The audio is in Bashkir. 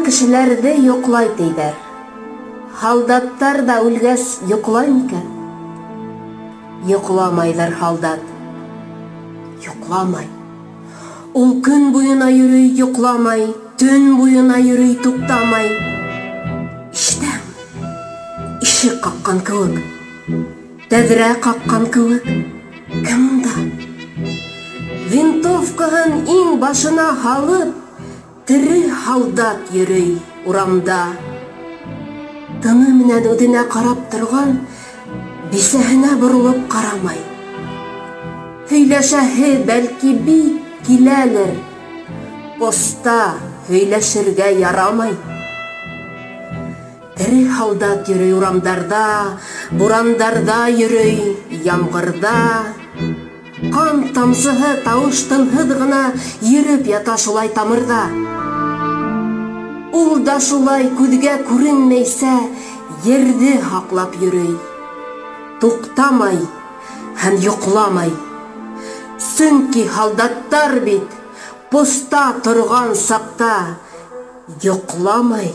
Үлгән кешеләрҙе йоҡлай тиҙәр. Һалдаттар ҙа үлгәс йоҡлай микән? Йоҡламайҙыр һалдат. Йоҡламай. Ул көн буйына йөрөй, йоҡламай, төн буйына йөрөй, туҡтамай. Ишетәм. Ишек ҡаҡҡан кеүек. Тәҙрә ҡаҡҡан кеүек. Кем унда? Винтовкаһын иң башына һалып, тере һалдат йөрөй урамда. Тыны менән үҙенә ҡарап торған бисәһенә боролоп ҡарамай. Һөйләшәһе бәлки бик киләлер. Поста һөйләшергә ярамай. Тере һалдат йөрөй урамдарҙа, бурандарҙа йөрөй, ямғырҙа. Ҡан тамсыһы тауыш тынһыҙ ғына йөрөп ята шулай тамырҙа. Ул да шулай күҙгә күренмәйсә ерҙе һаҡлап йөрөй. Туҡтамай һәм йоҡламай. Сөнки һалдаттар бит поста торған саҡта йоҡламай.